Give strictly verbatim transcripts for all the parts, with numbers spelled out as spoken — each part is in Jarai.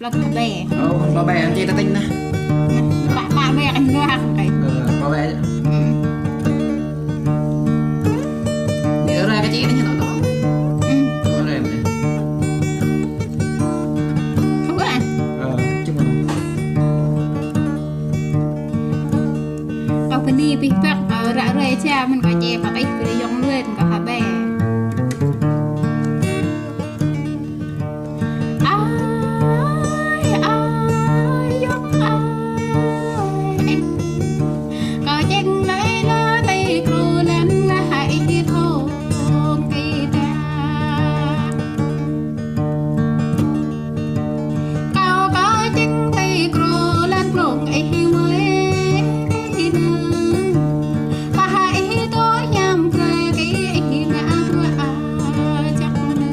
Lăt ba bê. Ơ, ba bê, ăn čê ta tĕnh nah. Ba, ba bê, ăn nua hăng kơi. Ơ, ba bê. Ư. Ñu ră kơ čê anai ñu tŏ tŏ. Ư. Ba bê anai. Không có à? Ơ, čŭm. Kâo bơni abih bang, kâo ră ruai ča, mơ̆n kâo čê pơtih brơi yŏng luet, kâo ha bê. Ai, ai, yŏng ai. Kâo čeng lĕ la tơi krô lăn la hai thong kơ ta. Kâo, kâo čeng tơi krô lăn plông ih mơi ih nơ. Pah ih tŏ hiam brơi kơ ih ngă bruă a čăk nơ.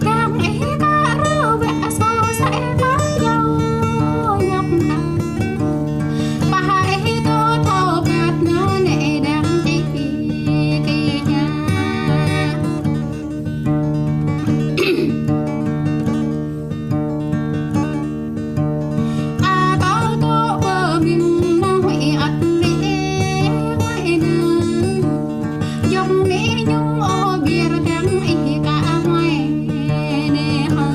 Dang ih kơ rơwĕ asâo sa ih kơ yâo ñŏk hă. Pah ih tŏ thâo pơt nơ nê dang čih kơ yă. A kâo tŏ pơmĭn nao huĭ ăt lĕ mơi nơ. Yŏng nê ñŭm ôh biă dang ih kơ mơi nê hă.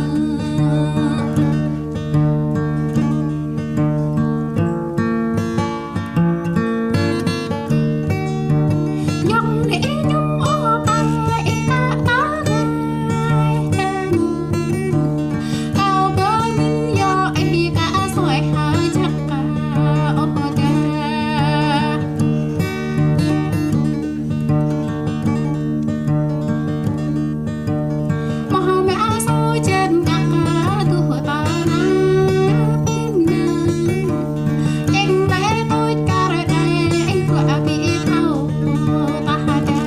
Yŏng nê ñŭm ôh pă ih kơ tơngai čang. Kâo pơmĭn yơh ih kơ asơi ha čăk kơ ôh kơ. Mơh mơ̆ asâo čen kơ kơ tuh tơnah pin nơ. Čeng lĕ tuč kar đai ih kơ abih thâo pah đa.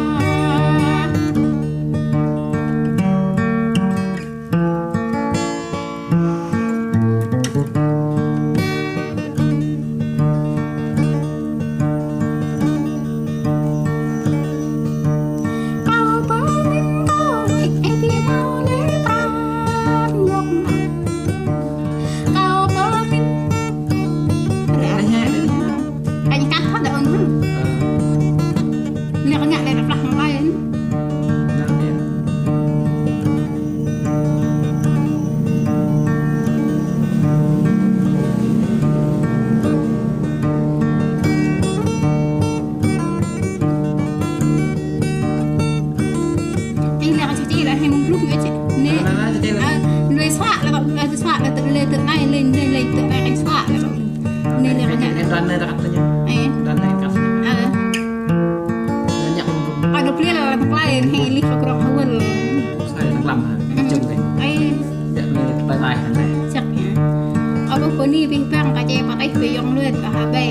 Kâo pơmĭn kâo huĭ ih ƀu hmâo lĕ pran yŏng. Kâo pơmĭn. Ră anai hă, ră anai hă. Anh cắt hết rồi hả? Ơ. Nè, con ngại này là flak không ai. Nè, nè. Ih, lĕ kơ čih čih lĕ, hăng mơ̆ng blŭk ngă čih. Nê. Nè, nè, nè, čih čih lĕ. Ơ, lui suă lĕ kơ, ơ, suă lĕ tơ, lĕ tơ anai, lĕ, lĕ, lĕ tơ anai, hăng suă lĕ kơ. Nê, lĕ kơ ngă. Ơ. Nê, nê, kơ. Ơ. Nê, nê, kơ. Ơ, đôč lĕ lĕ, lĕ, lĕ, hăng lih kơ krong hơwăl. Sai, lăm, hă? Ư. Čung tê. Ơ. Nê, nê, tai tai, hă, nê. Čăk yơh. Ơ, bơni abih bang kơ čê pơtih brơi yŏng luet, kơ ha bê.